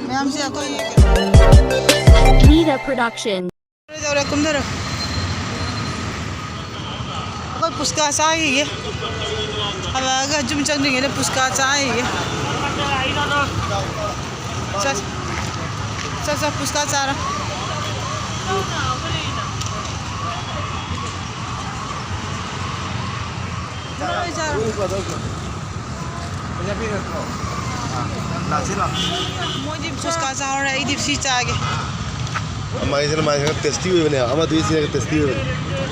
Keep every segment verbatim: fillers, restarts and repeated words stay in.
ꯃꯌꯥꯝꯁꯦ ꯑꯩꯈꯣꯏ ꯃꯤꯗ production꯫ ꯌꯧꯔꯦ, ꯀꯨꯝꯊꯔꯣ꯫ ꯑꯩꯈꯣꯏ ꯄꯨꯁꯀꯥ ꯆꯥꯈꯤꯒꯦ꯫ ꯍꯜꯂꯛꯑꯒ ꯌꯨꯝ ꯆꯪꯗ꯭ꯔꯤꯉꯩꯗ ꯄꯨꯁꯀꯥ ꯆꯥꯈꯤꯒꯦ꯫ ꯆꯠ-, ꯆꯠ, ꯆꯠ, ꯄꯨꯁꯀꯥ ꯆꯥꯔꯣ꯫ ꯃꯣꯏꯗꯤ ꯐꯨꯁꯀꯥ ꯆꯥꯍꯧꯔꯦ, ꯑꯩꯗꯤ ꯁꯤ ꯆꯥꯒꯦ꯫ ꯃꯥꯏꯁꯤꯅ, ꯃꯥꯏꯁꯤꯅ tasty ꯑꯣꯏꯕꯅꯦ, ꯑꯃꯗꯨꯒꯤꯁꯤꯅ tasty ꯑꯣꯏꯕꯅꯦ꯫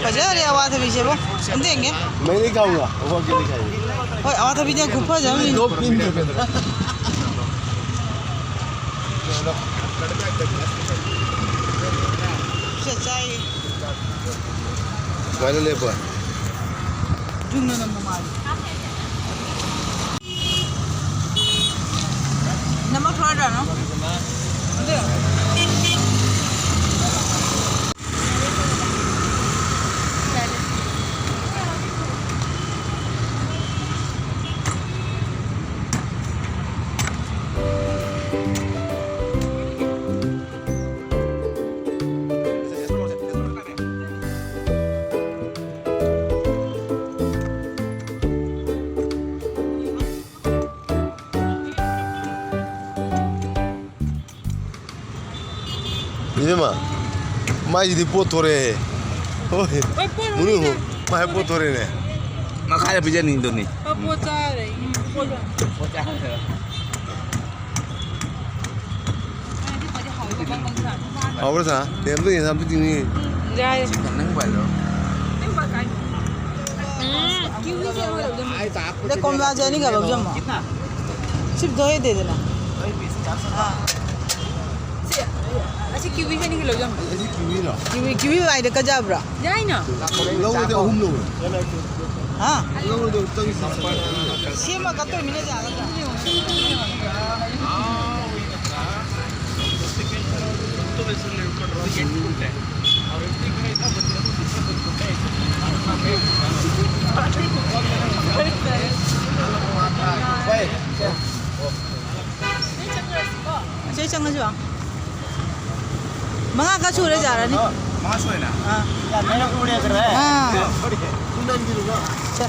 ꯐꯖꯔꯦ ꯑꯋꯥꯊꯕꯤꯁꯦꯕꯣ꯫ ꯑꯝꯇ ꯌꯦꯡꯒꯦ꯫ ꯃꯩꯅꯤ ꯀꯥꯎꯅ, ꯑꯣ, ꯀꯦꯅꯤ ꯀꯥꯏ꯫ ꯍꯣꯏ, ꯑꯋꯥꯊꯕꯤꯅꯦ, ꯈꯨꯐꯖ ꯑꯃꯅꯤ꯫ ꯗꯣ ꯄꯤꯟ ꯗꯣ ꯄꯤꯟ꯫ ꯁꯦ, ꯆꯥꯏꯌꯦ꯫ ꯁꯨꯃꯥꯏꯅ ꯂꯦꯞꯄꯣ꯫ ꯌꯨꯝꯗ ꯅꯝꯕ ꯃꯥꯜꯂꯦ꯫ ꯅꯃꯛ ꯊꯣꯛꯂꯛꯇ꯭ꯔꯅꯣ? ꯑꯗꯨ ꯏꯕꯦꯝꯃ, ꯃꯥꯏꯁꯤꯗꯤ ꯄꯣꯠ ꯊꯣꯔꯛꯑꯦ꯫ ꯍꯣꯏ꯫ ꯍꯣꯏ, ꯄꯣꯠ ꯃꯨꯅꯨ, ꯊꯣꯔꯛꯑꯦ꯫ ꯃꯥꯏ ꯄꯣꯠ ꯊꯣꯔꯛꯑꯦꯅꯦ꯫ ꯃꯈꯥꯗ ꯄꯤꯖꯅꯤꯡꯗꯨꯅꯤ꯫ ꯍꯣꯏ, ꯄꯣꯠ ꯆꯥꯔꯦ꯫ ꯄꯣꯠ ꯆꯥꯔꯦ꯫ ꯍꯥꯎꯕ꯭ꯔꯥ, ꯁꯥ? ꯇꯦꯝꯗ ꯌꯦꯟ ꯑꯝꯇ ꯇꯤꯡꯉꯤ꯫ ꯌꯥꯏ꯫ ꯅꯪ ꯄꯥꯏꯔꯣ꯫ ꯎꯝ, ꯀꯤꯋꯤꯁꯦ ꯑꯃ ꯂꯧꯖꯔꯣ꯫ ꯑꯗ ꯀꯣꯝꯂꯥꯁꯦ ꯑꯅꯤꯈꯛ ꯂꯧꯖꯔꯝꯃꯣ꯫ ꯁꯤ ꯗꯣꯏ ꯗꯦꯗꯅ꯫ ꯑꯥ꯫ ꯁꯤ, ꯑꯁꯤ ꯀꯤꯋꯤꯁꯦ ꯑꯅꯤꯈꯛ ꯂꯧꯖꯔꯝꯃꯣ꯫ ꯑꯁꯤ ꯀꯤꯋꯤꯔꯣ? ꯀꯤꯋꯤ, ꯀꯤꯋꯤ ꯋꯥꯏꯗ ꯀꯖꯥꯕ꯭ꯔꯣ? ꯌꯥꯏꯅ꯫ ꯂꯧꯔꯗꯤ ꯑꯍꯨꯝ ꯂꯧꯔꯣ꯫ ꯍꯥ? ꯂꯧꯔꯗꯤ ꯑꯃꯨꯛꯇꯪ ꯁꯦꯝꯃ ꯀꯛꯇꯣꯏꯃꯤꯅ ꯌꯥꯒꯗ꯭ꯔꯥ? ꯁꯦꯝꯃ ꯀꯛꯇꯣꯏꯃꯤꯅ ꯌꯥꯒꯗ꯭ꯔꯥ? ꯁꯦꯝꯃ ꯀꯛꯇꯣꯏꯃꯤꯅ ꯌꯥꯒꯗ꯭ꯔꯥ? ꯁꯤ ꯆꯪꯉꯁꯤꯔꯣ? ꯃꯉꯥ ꯈꯛ ꯁꯨꯔꯦ, ꯌꯥꯔꯅꯤ꯫ ꯃꯉꯥ ꯁꯨꯔꯦꯅ? ꯑꯥ꯫ ꯑꯥ꯫ ꯁꯦ꯫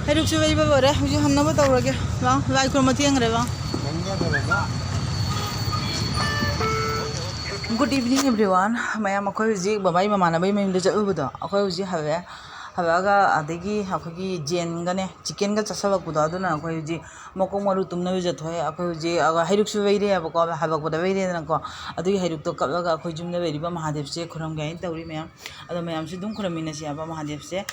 ꯍꯩꯔꯨꯛꯁꯨ ꯌꯩꯕ ꯂꯣꯏꯔꯦ꯫ ꯍꯧꯖꯤꯛ ꯍꯟꯅꯕ ꯇꯧꯔꯒꯦ꯫ ꯂꯥꯛꯑꯣ, ꯂꯥꯏ ꯈꯨꯔꯨꯝꯕ ꯊꯦꯡꯈ꯭ꯔꯦ꯫ ꯂꯥꯛꯑꯣ꯫ Good evening, everyone. ꯃꯌꯥꯝ, ꯑꯩꯈꯣꯏ ꯍꯧꯖꯤꯛ ꯕꯕꯥꯒꯤ ꯃꯃꯥꯟꯅꯕꯒꯤ ꯃꯌꯨꯝꯗ ꯆꯠꯂꯨꯕꯗꯣ, ꯑꯩꯈꯣꯏ ꯍꯧꯖꯤꯛ ꯍꯜꯂꯛꯑꯦ꯫ ꯍꯜꯂꯛꯑꯒ ꯑꯗꯒꯤ ꯑꯩꯈꯣꯏꯒꯤ ꯖꯦꯟꯒꯅꯦ, ꯆꯤꯛꯀꯦꯟꯒ ꯆꯥꯁꯤꯜꯂꯛꯄꯗꯣ, ꯑꯗꯨꯅ ꯑꯩꯈꯣꯏ ꯍꯧꯖꯤꯛ ꯃꯀꯣꯛ ꯃꯔꯨ ꯇꯨꯝꯅꯕ ꯆꯠꯊꯣꯛꯑꯦ꯫ ꯑꯩꯈꯣꯏ ꯍꯧꯖꯤꯛ, ꯑ, ꯍꯩꯔꯨꯛꯁꯨ ꯌꯩꯔꯦꯕꯀꯣ, ꯍꯜꯂꯛꯄꯗ ꯌꯩꯔꯦꯗꯅꯀꯣ꯫ ꯑꯗꯨꯒꯤ ꯍꯩꯔꯨꯛꯇꯣ ꯀꯠꯂꯒ ꯑꯩꯈꯣꯏ ꯌꯨꯝꯗ ꯂꯩꯔꯤꯕ ꯃꯍꯥꯗꯦꯕꯁꯦ ꯈꯨꯔꯨꯝꯒꯦ ꯍꯥꯏꯅ ꯇꯧꯔꯤ ꯃꯌꯥꯝ꯫ ꯑꯗꯣ ꯃꯌꯥꯝꯁꯨ ꯑꯗꯨꯝ ꯈꯨꯔꯨꯝꯃꯤꯟꯅꯁꯤ ꯍꯥꯏꯕ ꯃꯍꯥꯗꯦꯕꯁꯦ꯫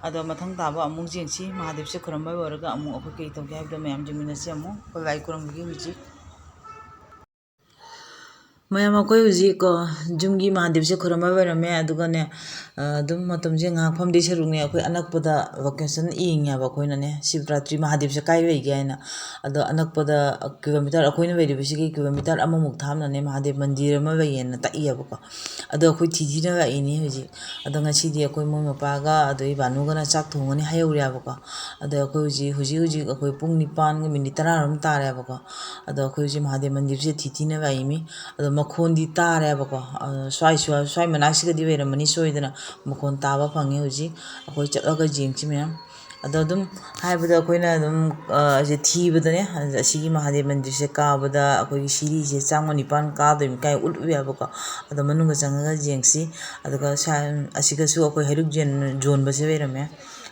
ꯑꯗꯣ ꯃꯊꯪ ꯇꯥꯕ ꯑꯃꯨꯛ ꯌꯦꯡꯁꯤ, ꯃꯍꯥꯗꯦꯕꯁꯦ ꯈꯨꯔꯨꯝꯕ ꯂꯣꯏꯔꯒ ꯑꯃꯨꯛ ꯑꯩꯈꯣꯏ ꯀꯩ ꯇꯧꯒꯦ ꯍꯥꯏꯕꯗꯣ ꯃꯌꯥꯝ ꯌꯦꯡꯃꯤꯟꯅꯁꯤ ꯑꯃꯨꯛ꯫ ꯑꯩꯈꯣꯏ ꯂꯥꯏ ꯈꯨꯔꯨꯝꯕꯒꯤ ꯍꯧꯖꯤꯛ ꯃꯌꯥꯝ, ꯑꯩꯈꯣꯏ ꯍꯧꯖꯤꯛ ꯀꯣ, ꯌꯨꯝꯒꯤ ꯃꯍꯥꯗꯦꯕꯁꯦ ꯈꯨꯔꯨꯝꯕ ꯂꯣꯏꯔꯝꯃꯦ꯫ ꯑꯗꯨꯒꯅꯦ, ꯑ, ꯑꯗꯨꯝ ꯃꯇꯝꯁꯦ ꯉꯥꯏꯍꯥꯛ ꯐꯝꯗꯣꯏ ꯁꯔꯨꯛꯅꯦ, ꯑꯩꯈꯣꯏ ꯑꯅꯛꯄꯗ location ꯌꯦꯡꯉꯦꯕ ꯑꯩꯈꯣꯏꯅꯅꯦ꯫ ꯁꯤꯕꯔꯥꯇ꯭ꯔꯤ ꯃꯍꯥꯗꯦꯕꯁꯦ ꯀꯥꯏ ꯂꯩꯒꯦ ꯍꯥꯏꯅ꯫ ꯑꯗꯣ ꯑꯅꯛꯄꯗ kilometre, ꯑꯩꯈꯣꯏꯅ ꯂꯩꯔꯤꯕꯁꯤꯒꯤ kilometre ꯑꯃꯃꯨꯛ ꯊꯥꯞꯅꯅꯦ ꯃꯍꯥꯗꯦꯕ ꯃꯟꯗꯤꯔ ꯑꯃ ꯂꯩꯌꯦꯅ ꯇꯥꯛꯏꯌꯦꯕꯀꯣ꯫ ꯑꯗꯣ ꯑꯩꯈꯣꯏ ꯊꯤ ꯊꯤꯅ ꯂꯥꯛꯏꯅꯦ ꯍꯧꯖꯤꯛ꯫ ꯑꯗꯣ ꯉꯁꯤꯗꯤ ꯑꯩꯈꯣꯏ ꯃꯣꯏ ꯃꯄꯥꯒ ꯑꯗꯩ ꯕꯥꯅꯨꯒꯅ ꯆꯥꯛ ꯊꯣꯡꯒꯅꯤ ꯍꯥꯏꯍꯧꯔꯦꯕꯀꯣ꯫ ꯑꯗꯣ ꯑꯩꯈꯣꯏ ꯍꯧꯖꯤꯛ, ꯍꯧꯖꯤꯛ ꯍꯧꯖꯤꯛ ꯑꯩꯈꯣꯏ ꯄꯨꯡ ꯅꯤꯄꯥꯟꯒ minute ꯇꯔꯥꯔꯣꯝ ꯇꯥꯔꯦꯕꯀꯣ꯫ ꯑꯗꯣ ꯑꯩꯈꯣꯏ ꯍꯧꯖꯤꯛ ꯃꯍꯥꯗꯦꯕ ꯃꯟꯗꯤꯔꯁꯦ ꯊꯤ ꯊꯤꯅ ꯂꯥꯛꯏꯃꯤ꯫ ꯑꯗꯣ ꯃꯈꯣꯟꯗꯤ ꯇꯥꯔꯦꯕꯀꯣ꯫ ꯑꯗꯣ ꯁ꯭ꯋꯥꯏ, ꯁ꯭ꯋꯥꯏ, ꯁ꯭ꯋꯥꯏ ꯃꯅꯥꯛꯁꯤꯒꯗꯤ ꯑꯣꯏꯔꯝꯃꯅꯤ ꯁꯣꯏꯗꯅ꯫ ꯃꯈꯣꯟ ꯇꯥꯕ ꯐꯪꯉꯤ ꯍꯧꯖꯤꯛ꯫ ꯑꯩꯈꯣꯏ ꯆꯠꯂꯒ ꯌꯦꯡꯁꯤ ꯃꯌꯥꯝ꯫ ꯑꯗꯣ ꯑꯗꯨꯝ ꯍꯥꯏꯕꯗ ꯑꯩꯈꯣꯏꯅ ꯑꯗꯨꯝ, ꯑ, ꯑꯁꯤ ꯊꯤꯕꯗꯅꯦ, ꯑꯁꯤꯒꯤ ꯃꯍꯥꯗꯦꯕ ꯃꯟꯗꯤꯔꯁꯦ ꯀꯥꯕꯗ ꯑꯩꯈꯣꯏꯒꯤ ꯁꯤꯔꯤꯁꯦ ꯆꯥꯝꯃ ꯅꯤꯄꯥꯟ ꯀꯥꯗꯣꯏꯅꯤ ꯀꯥꯏ ꯎꯠꯂꯨꯏ ꯍꯥꯏꯕꯀꯣ꯫ ꯑꯗꯣ ꯃꯅꯨꯡꯗ ꯆꯪꯉꯒ ꯌꯦꯡꯁꯤ꯫ ꯑꯗꯨꯒ ꯁꯥ-, ꯑꯁꯤꯒꯁꯨ ꯑꯩꯈꯣꯏ ꯍꯩꯔꯨꯛ ꯌꯦꯟ-, ꯌꯣꯟꯕꯁꯦ ꯂꯩꯔꯝꯃꯦ꯫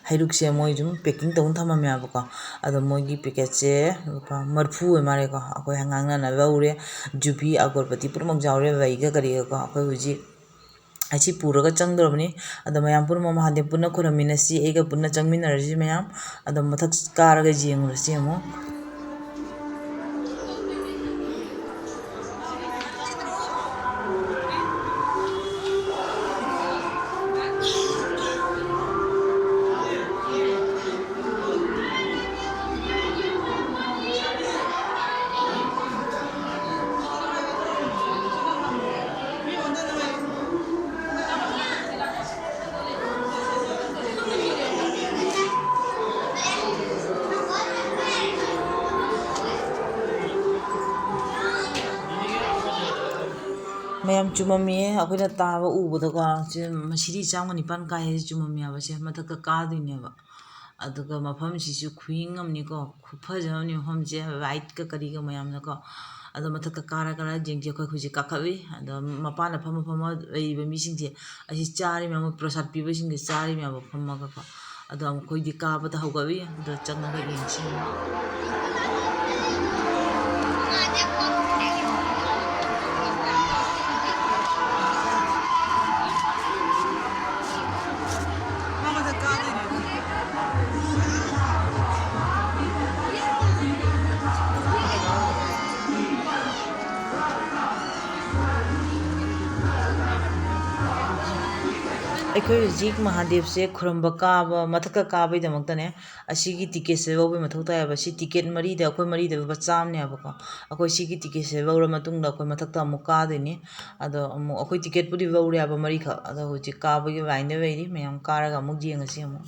ꯍꯩꯔꯨꯛꯁꯦ ꯃꯣꯏ ꯑꯗꯨꯝ packing ꯇꯧꯅ ꯊꯝꯃꯝꯃꯦꯕꯀꯣ꯫ ꯑꯗꯣ ꯃꯣꯏꯒꯤ packetꯁꯦ ꯂꯨꯄꯥ ꯃꯔꯤꯐꯨ ꯑꯣꯏ ꯃꯥꯜꯂꯦꯀꯣ꯫ ꯑꯩꯈꯣꯏ ꯉꯥꯡꯅꯅ ꯂꯧꯔꯦ꯫ ꯖꯨꯕꯤ, ꯑꯒꯣꯔꯕꯇꯤ ꯄꯨꯝꯅꯃꯛ ꯌꯥꯎꯔꯦ, ꯂꯩꯒ ꯀꯔꯤꯒꯀꯣ꯫ ꯑꯩꯈꯣꯏ ꯍꯧꯖꯤꯛ ꯑꯁꯤ ꯄꯨꯔꯒ ꯆꯪꯗꯧꯔꯕꯅꯤ꯫ ꯑꯗꯣ ꯃꯌꯥꯝ ꯄꯨꯝꯅꯃꯛ ꯃꯍꯥꯗꯦꯕ ꯄꯨꯟꯅ ꯈꯨꯔꯨꯝꯃꯤꯟꯅꯁꯤ, ꯑꯩꯒ ꯄꯨꯟꯅ ꯆꯪꯃꯤꯟꯅꯔꯁꯤ ꯃꯌꯥꯝ꯫ ꯑꯗꯣ ꯃꯊꯛ ꯀꯥꯔꯒ ꯌꯦꯡꯉꯨꯔꯁꯤ ꯑꯃꯨꯛ꯫ ꯃꯌꯥꯝ ꯆꯨꯝꯃꯝꯃꯤꯌꯦ, ꯑꯩꯈꯣꯏꯅ ꯇꯥꯕ ꯎꯕꯗꯀꯣ, ꯁꯤ ꯃꯁꯤꯗꯤ ꯆꯥꯝꯃꯒ ꯅꯤꯄꯥꯟ ꯀꯥꯏ ꯍꯥꯏꯁꯦ ꯆꯨꯝꯃꯝꯃꯦ ꯍꯥꯏꯕꯁꯦ, ꯃꯊꯛꯇ ꯀꯥꯗꯣꯏꯅꯦꯕ꯫ ꯑꯗꯨꯒ ꯃꯐꯝꯁꯤꯁꯨ ꯈꯨꯌꯦꯡ ꯑꯃꯅꯤꯀꯣ, ꯈꯨꯐꯖ ꯑꯃꯅꯤ ꯃꯐꯝꯁꯦ, ꯂꯥꯏꯠꯀ ꯀꯔꯤꯒ ꯃꯌꯥꯝꯅꯀꯣ꯫ ꯑꯗꯣ ꯃꯊꯛꯇ ꯀꯥꯔ ꯀꯥꯔ ꯌꯦꯡꯁꯦ, ꯑꯩꯈꯣꯏ ꯍꯧꯖꯤꯛ ꯀꯥꯈꯠꯂꯤ꯫ ꯑꯗꯣ ꯃꯄꯥꯟꯗ ꯐꯝꯃ ꯐꯝꯃ ꯂꯩꯔꯤꯕ ꯃꯤꯁꯤꯡꯁꯦ, ꯑꯁꯤ ꯆꯥꯔꯤ ꯃꯌꯥꯝ, ꯄ꯭ꯔꯁꯥꯗ ꯄꯤꯕꯁꯤꯡꯁꯦ ꯆꯥꯔꯤ ꯃꯌꯥꯝ ꯐꯝꯃꯒꯀꯣ꯫ ꯑꯗꯣ ꯑꯃꯨꯛ ꯑꯩꯈꯣꯏꯗꯤ ꯀꯥꯕꯗ ꯍꯧꯒꯠꯂꯤ꯫ ꯑꯗꯣ ꯆꯪꯉꯒ ꯌꯦꯡꯁꯤ꯫ ꯑꯩꯈꯣꯏ ꯍꯧꯖꯤꯛ ꯃꯍꯥꯗꯦꯕꯁꯦ ꯈꯨꯔꯨꯝꯕ ꯀꯥꯕ, ꯃꯊꯛꯇ ꯀꯥꯕꯒꯤꯗꯃꯛꯇꯅꯦ, ꯑꯁꯤꯒꯤ ꯇꯤꯀꯦꯠꯁꯦ ꯂꯧꯕꯒꯤ ꯃꯊꯧ ꯇꯥꯏꯌꯦꯕ꯫ ꯁꯤ ꯇꯤꯀꯦꯠ ꯃꯔꯤꯗ ꯑꯩꯈꯣꯏ ꯃꯔꯤꯗ ꯂꯨꯄꯥ ꯆꯥꯝꯃꯅꯦꯕꯀꯣ꯫ ꯑꯩꯈꯣꯏ ꯁꯤꯒꯤ ꯇꯤꯀꯦꯠꯁꯦ ꯂꯧꯔ ꯃꯇꯨꯡꯗ ꯑꯩꯈꯣꯏ ꯃꯊꯛꯇ ꯑꯃꯨꯛ ꯀꯥꯗꯣꯏꯅꯤ꯫ ꯑꯗꯣ ꯑꯃꯨꯛ ꯑꯩꯈꯣꯏ ꯇꯤꯀꯦꯠꯄꯨꯗꯤ ꯂꯧꯔꯦ ꯍꯥꯏꯕ ꯃꯔꯤꯈꯛ꯫ ꯑꯗꯣ ꯍꯧꯖꯤꯛ ꯀꯥꯕꯒꯤ ꯂꯥꯏꯟꯗ ꯂꯩꯔꯤ꯫ ꯃꯌꯥꯝ ꯀꯥꯔꯒ ꯑꯃꯨꯛ ꯌꯦꯡꯉꯁꯤ ꯑꯃꯨꯛ꯫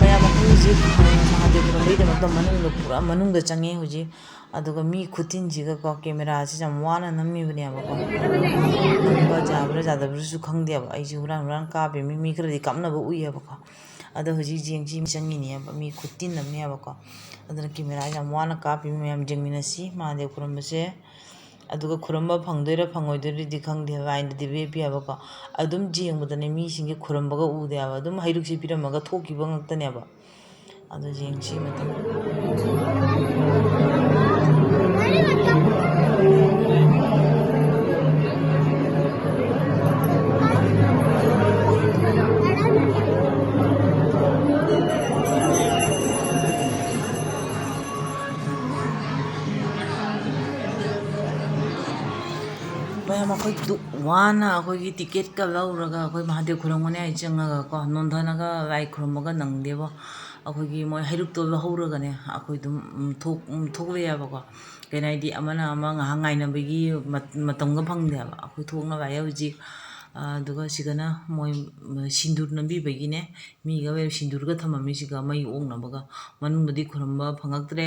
ꯃꯌꯥꯝ ꯑꯩꯈꯣꯏ ꯍꯧꯖꯤꯛ, ꯑ, ꯃꯍꯥꯗꯦꯕ ꯈꯨꯔꯨꯝꯕꯒꯤꯗꯃꯛꯇ ꯃꯅꯨꯡꯗ, ꯄꯨꯔꯥ ꯃꯅꯨꯡꯗ ꯆꯪꯉꯦ ꯍꯧꯖꯤꯛ꯫ ꯑꯗꯨꯒ ꯃꯤ ꯈꯨꯇꯤꯟꯁꯤꯒꯀꯣ, ꯀꯦꯃꯦꯔꯥꯁꯤ ꯌꯥꯝ ꯋꯥꯅ ꯅꯝꯃꯤꯕꯅꯦꯕꯀꯣ꯫ ꯅꯝꯕ ꯌꯥꯕ꯭ꯔꯥ ꯌꯥꯗꯕ꯭ꯔꯥꯁꯨ ꯈꯪꯗꯦꯕ꯫ ꯑꯩꯁꯦ ꯍꯨꯔꯥꯟ ꯍꯨꯔꯥꯟ ꯀꯥꯞꯄꯦ꯫ ꯃꯤ, ꯃꯤ ꯈꯔꯗꯤ ꯀꯥꯞꯅꯕ ꯎꯏꯌꯦꯕꯀꯣ꯫ ꯑꯗꯣ ꯍꯧꯖꯤꯛ ꯌꯦꯡꯁꯤ, ꯃꯤ ꯆꯪꯉꯤꯅꯦꯕ, ꯃꯤ ꯈꯨꯇꯤꯟ ꯑꯃꯅꯦꯕꯀꯣ꯫ ꯑꯗꯨꯅ ꯀꯦꯃꯦꯔꯥ ꯌꯥꯝ ꯋꯥꯅ ꯀꯥꯞꯄꯤ꯫ ꯃꯌꯥꯝ ꯌꯦꯡꯃꯤꯟꯅꯁꯤ ꯃꯍꯥꯗꯦꯕ ꯈꯨꯔꯨꯝꯕꯁꯦ꯫ ꯑꯗꯨꯒ ꯈꯨꯔꯨꯝꯕ ꯐꯪꯗꯣꯏꯔꯥ ꯐꯪꯉꯣꯏꯗꯣꯏꯔꯗꯤ ꯈꯪꯗꯦ, ꯂꯥꯏꯟꯗꯗꯤ ꯂꯦꯞꯄꯤ ꯍꯥꯏꯕꯀꯣ꯫ ꯑꯗꯨꯝ ꯌꯦꯡꯕꯗꯅꯦ, ꯃꯤꯁꯤꯡꯁꯦ ꯈꯨꯔꯨꯝꯕꯒ ꯎꯗꯦ ꯍꯥꯏꯕ꯫ ꯑꯗꯨꯝ ꯍꯩꯔꯨꯛꯁꯦ ꯄꯤꯔꯝꯃꯒ ꯊꯣꯛꯈꯤꯕ ꯉꯥꯛꯇꯅꯦꯕ꯫ ꯑꯗꯨ ꯌꯦꯡꯁꯤ ꯃꯊꯪ꯫ ꯃꯌꯥꯝ ꯑꯩꯈꯣꯏ ꯗꯨꯛ ꯋꯥꯅ ꯑꯩꯈꯣꯏꯒꯤ ꯇꯤꯀꯦꯠꯀ ꯂꯧꯔꯒ ꯑꯩꯈꯣꯏ ꯃꯍꯥꯗꯦꯕ ꯈꯨꯔꯝꯒꯅꯤ ꯍꯥꯏ ꯆꯪꯉꯒꯀꯣ, ꯅꯣꯟꯊꯅꯒ ꯂꯥꯏ ꯈꯨꯔꯝꯕꯒ ꯅꯪꯗꯦꯕꯣ꯫ ꯑꯩꯈꯣꯏꯒꯤ ꯃꯣꯏ ꯍꯩꯔꯨꯛꯇꯣ ꯂꯧꯍꯧꯔꯒꯅꯦ, ꯑꯩꯈꯣꯏ ꯑꯗꯨꯝ, ꯎꯝ, ꯊꯣꯛ-, ꯎꯝ, ꯊꯣꯛꯂꯛꯑꯦꯕꯀꯣ꯫ ꯀꯩꯅꯣ ꯍꯥꯏꯗꯤ, ꯑꯃꯅ ꯑꯃ ꯉꯥꯏꯍꯥꯛ ꯉꯥꯏꯅꯕꯒꯤ ꯃꯠ-, ꯃꯇꯝꯒ ꯐꯪꯗꯦ ꯍꯥꯏꯕ꯫ ꯑꯩꯈꯣꯏ ꯊꯣꯛꯅꯕ ꯍꯥꯏ ꯍꯧꯖꯤꯛ, ꯑꯗꯨꯒ ꯁꯤꯗꯅ ꯃꯣꯏ, ꯎꯝ, ꯁꯤꯟꯗꯨꯔ ꯅꯝꯕꯤꯕꯒꯤꯅꯦ, ꯃꯤꯒ ꯁꯤꯟꯗꯨꯔꯒ ꯊꯝꯃꯝꯃꯤꯁꯤꯒ ꯃꯩ ꯑꯣꯛꯅꯕꯒ꯫ ꯃꯅꯨꯡꯗꯗꯤ ꯈꯨꯔꯨꯝꯕ ꯐꯪꯉꯛꯇ꯭ꯔꯦ꯫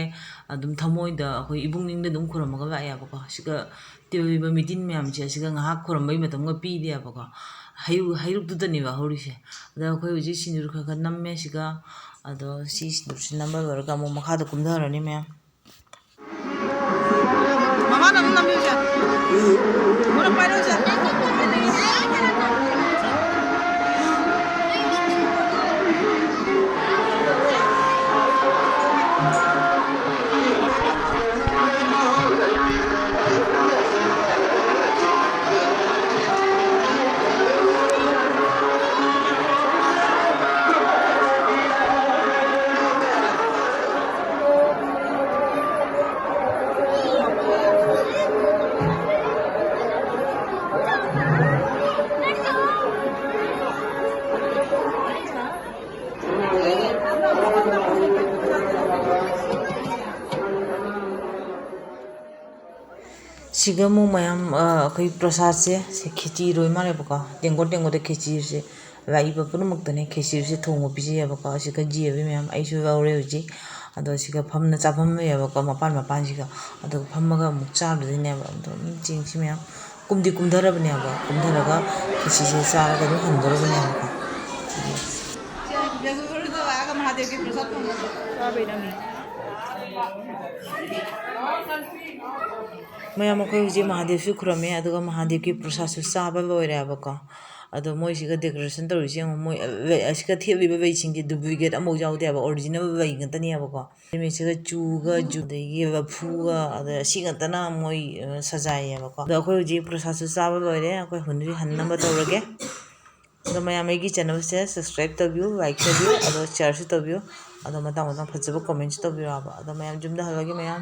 ꯑꯗꯨꯝ ꯊꯃꯣꯏꯗ ꯑꯩꯈꯣꯏ ꯏꯕꯨꯡꯅꯤꯡꯗ ꯑꯗꯨꯝ ꯈꯨꯔꯨꯝꯃꯒ ꯂꯥꯛꯑꯦꯕꯀꯣ꯫ ꯁꯤꯒ ꯇꯤꯜꯂꯤꯕ ꯃꯤꯇꯤꯟ ꯃꯌꯥꯝꯁꯦ ꯑꯁꯤꯒ ꯉꯥꯏꯍꯥꯛ ꯈꯨꯔꯨꯝꯕꯒꯤ ꯃꯇꯝꯒ ꯄꯤꯗꯦꯕꯀꯣ꯫ ꯍꯩꯔꯨ-, ꯍꯩꯔꯨꯛꯇꯨꯗꯅꯦꯕ ꯍꯧꯔꯤꯁꯦ꯫ ꯑꯗ ꯑꯩꯈꯣꯏ ꯍꯧꯖꯤꯛ ꯁꯤꯟꯗꯨꯔ ꯈꯔ ꯈꯔ ꯅꯝꯃꯦ ꯁꯤꯒ꯫ ꯑꯗꯣ ꯁꯤ ꯁꯤꯟꯗꯨꯔꯁꯤ ꯅꯝꯕ ꯂꯣꯏꯔꯒ ꯑꯃꯨꯛ ꯃꯈꯥꯗ ꯀꯨꯝꯊꯔꯅꯤ ꯃꯌꯥꯝ꯫ ꯃꯃꯥꯅ ꯑꯗꯨꯝ ꯅꯝꯕꯤꯌꯨꯁꯦ꯫ ꯃꯣꯏꯅ ꯄꯥꯏꯔꯛꯎꯁꯦ꯫ ꯁꯤꯒ ꯑꯃꯨꯛ ꯃꯌꯥꯝ, ꯑ, ꯑꯩꯈꯣꯏ ꯄ꯭ꯔꯁꯥꯗꯁꯦ, ꯁꯤ ꯈꯦꯆꯤ ꯑꯣꯏ ꯃꯥꯜꯂꯦꯕꯀꯣ꯫ ꯇꯦꯡꯀꯣꯠ ꯇꯦꯡꯀꯣꯠꯇ ꯈꯦꯆꯤꯁꯦ, ꯂꯥꯛꯏꯕ ꯄꯨꯝꯅꯃꯛꯇꯅꯦ ꯈꯦꯆꯤꯁꯦ ꯊꯣꯡꯕ ꯄꯤꯖꯩꯌꯦꯕꯀꯣ꯫ ꯁꯤꯒ ꯖꯤꯑꯕꯤ ꯃꯌꯥꯝ ꯑꯩꯁꯨ ꯌꯥꯎꯔꯦ ꯍꯧꯖꯤꯛ꯫ ꯑꯗꯣ ꯁꯤꯒ ꯐꯝꯅ ꯆꯥꯐꯝ ꯂꯩꯌꯦꯕꯀꯣ, ꯃꯄꯥꯟ ꯃꯄꯥꯟꯁꯤꯒ꯫ ꯑꯗꯨꯒ ꯐꯝꯃꯒ ꯑꯃꯨꯛ ꯆꯥꯗꯣꯏꯅꯦꯕ꯫ ꯑꯗꯣ ꯃꯤ ꯆꯦꯡꯁꯤ ꯃꯌꯥꯝ ꯀꯨꯝꯗꯤ ꯀꯨꯝꯊꯔꯕꯅꯦꯕ꯫ ꯀꯨꯝꯊꯔꯒ ꯈꯦꯆꯤꯁꯦ ꯆꯥꯔꯒ ꯑꯗꯨꯝ ꯍꯟꯗꯣꯔꯕꯅꯦꯕꯀꯣ꯫ ꯃꯌꯥꯝ ꯑꯩꯈꯣꯏ ꯍꯧꯖꯤꯛ ꯃꯍꯥꯗꯦꯕꯁꯨ ꯈꯨꯔꯝꯃꯦ, ꯑꯗꯨꯒ ꯃꯍꯥꯗꯦꯕꯀꯤ ꯄ꯭ꯔꯁꯥꯗꯁꯨ ꯆꯥꯕ ꯂꯣꯏꯔꯦꯕꯀꯣ꯫ ꯑꯗꯣ ꯃꯣꯏꯁꯤꯒ decoration ꯇꯧꯔꯤꯁꯦ ꯌꯦꯡꯉꯣ, ꯃꯣꯏ, ꯑ, ꯑꯁꯤꯒ ꯊꯦꯠꯂꯤꯕ ꯂꯩꯁꯤꯡꯁꯦ duplicate ꯑꯃꯐꯥꯎ ꯌꯥꯎꯗꯦꯕ, original ꯂꯩ ꯉꯥꯛꯇꯅꯦꯕꯀꯣ꯫ ꯅꯨꯃꯤꯠꯁꯤꯒ ꯆꯨꯒ, ꯖꯨ-, ꯑꯗꯒꯤ ꯂꯐꯨꯒ, ꯑꯗ ꯑꯁꯤ ꯉꯥꯛꯇꯅ ꯃꯣꯏ, ꯑ, ꯁꯖꯥꯏꯌꯦꯕꯀꯣ꯫ ꯑꯗꯣ ꯑꯩꯈꯣꯏ ꯍꯧꯖꯤꯛ ꯄ꯭ꯔꯁꯥꯗꯁꯨ ꯆꯥꯕ ꯂꯣꯏꯔꯦ, ꯑꯩꯈꯣꯏ ꯍꯨꯟꯗꯤ ꯍꯟꯅꯕ ꯇꯧꯔꯒꯦ꯫ ꯑꯗꯣ ꯃꯌꯥꯝ ꯑꯩꯒꯤ channelꯁꯦ subscribe ꯇꯧꯕꯤꯌꯨ, like ꯇꯧꯕꯤꯌꯨ, ꯑꯗꯣ shareꯁꯨ ꯇꯧꯕꯤꯌꯨ꯫ ꯑꯗꯣ ꯃꯇꯥꯡ ꯃꯇꯥꯡ ꯐꯖꯕ commentꯁꯨ ꯇꯧꯕꯤꯔꯛꯑꯣꯕ꯫ ꯑꯗꯣ ꯃꯌꯥꯝ ꯌꯨꯝꯗ ꯍꯜꯂꯒꯦ ꯃꯌꯥꯝ꯫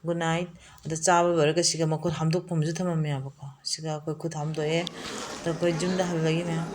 Good night. ꯑꯗ ꯆꯥꯕ ꯂꯣꯏꯔꯒ ꯁꯤꯒ ꯃꯈꯨꯠ ꯍꯥꯝꯗꯣꯛꯐꯝꯁꯨ ꯊꯝꯃꯝꯃꯦꯕꯀꯣ꯫ ꯁꯤꯒ ꯑꯩꯈꯣꯏ ꯈꯨꯠ ꯍꯥꯝꯗꯣꯛꯑꯦ꯫ ꯑꯗ ꯑꯩꯈꯣꯏ ꯌꯨꯝꯗ ꯍꯜꯂꯒꯦ ꯃꯌꯥꯝ꯫